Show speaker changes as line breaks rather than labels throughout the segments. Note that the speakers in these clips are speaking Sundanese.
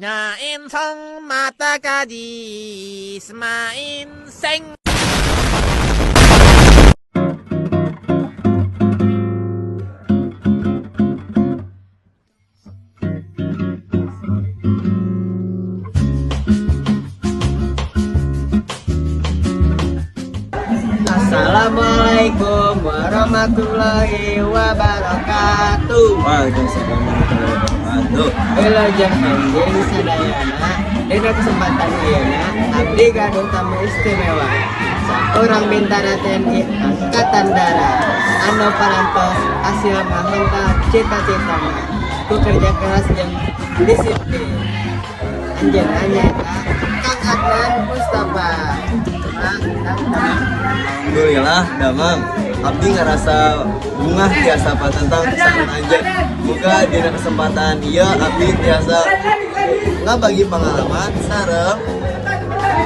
인성 마따까지 스마인생.
Assalamualaikum warahmatullahi wabarakatuh.
Waalaikumsalam warahmatullahi wabarakatuh.
Wilujeng enjing sadayana. Dina kesempatan ayeuna abdi gaduh tamu istimewa. Saurang bintara TNI Angkatan Darat anu parantos hasil ngahontal cita-citana ku kerja keras jeung disiplin. Anjeunna nyaeta Kang Adnan Mustafa.
Alhamdulillah, damang. Abdi ngerasa bungah tiasa patentang sareng anjeun. Muga dina kesempatan ieu abdi tiasa ngabagi pengalaman sareng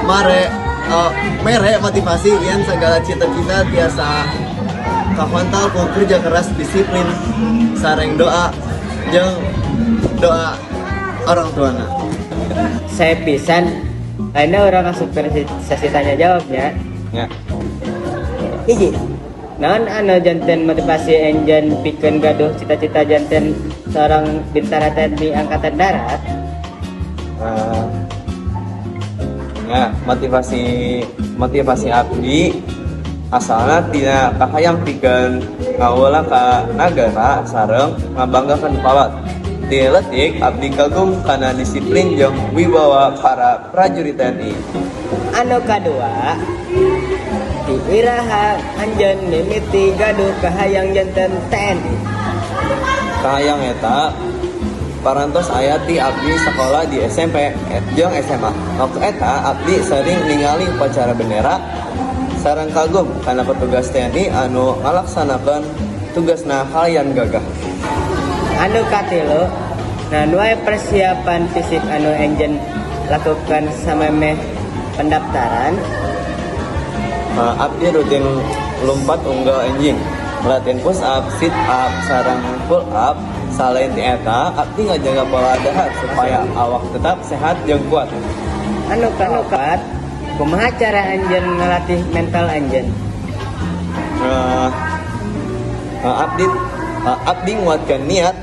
mare mere motivasi yen segala cita-cita tiasa kahontal ku kerja keras, disiplin, sareng doa jeung doa orang tuana.
Sae pisan. Ayeuna urang asup ke sesi tanya jawabnya.
Ya.
Hiji. Naon anu janten motivasi anjeun pikeun gaduh cita-cita janten seorang bintara TNI Angkatan Darat?
Ya, motivasi motivasi abdi asalna tina kahayang pikeun ngawula ka nagara sareng ngabanggakeun kolot. Ti leutik abdi kagum kana disiplin jeung wibawa para prajurit TNI.
Anu kadua, ti iraha anjeun mimiti gaduh kahayang janten TNI?
Kahayang eta parantos aya ti abdi sekolah di SMP jeung SMA. Waktu eta abdi sering ningali upacara bendera sareng kagum kana petugas TNI anu ngalaksanakeun tugasna kalayan gagah.
Anu katilu, naon wae persiapan fisik anu anjeun lakukan samemeh pendaftaran?
Abdi rutin lumpat unggal enjing, latihan push up, sit up, sareng pull up. Selain ti eta, abdi ngajaga pola dahar supaya awak tetap sehat jeung kuat.
Anu kaopat, kumaha cara anjeun ngalatih mental anjeun?
Abdi nguatkeun niat,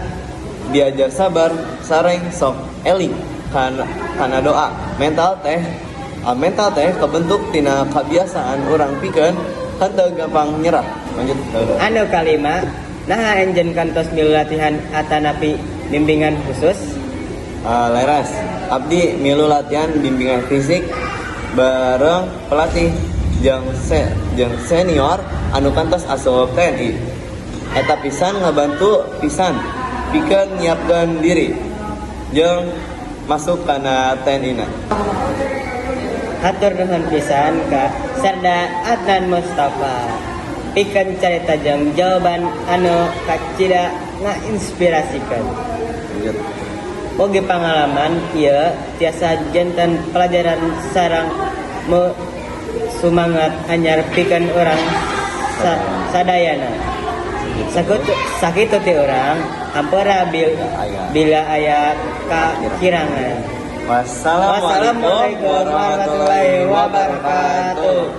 diajar sabar, sareng sok eling kana doa. Mental teh kebentuk tina kebiasaan urang pikeun henteu gampang nyerah. Lanjut.
Anu kalima, naha anjeun kantos milu latihan atanapi bimbingan khusus?
Leres, abdi milu latihan bimbingan fisik bareng pelatih jeung senior anu kantos asup TNI. Eta pisan ngabantu pisan pikeun nyiapkeun diri jeung masuk kana TNI na.
Hatur nuhun pisan ka Serda Adnan Mustafa pikeun carita jeung jawaban anu kacida ngainspirasikeun.
Lanjut.
Mugi pangalaman ieu tiasa janten pelajaran sareng mu sumangat anyar pikeun urang sadayana. Sakitu ti urang, hampura bila aya kakirangan.
Wassalamualaikum warahmatullahi wabarakatuh.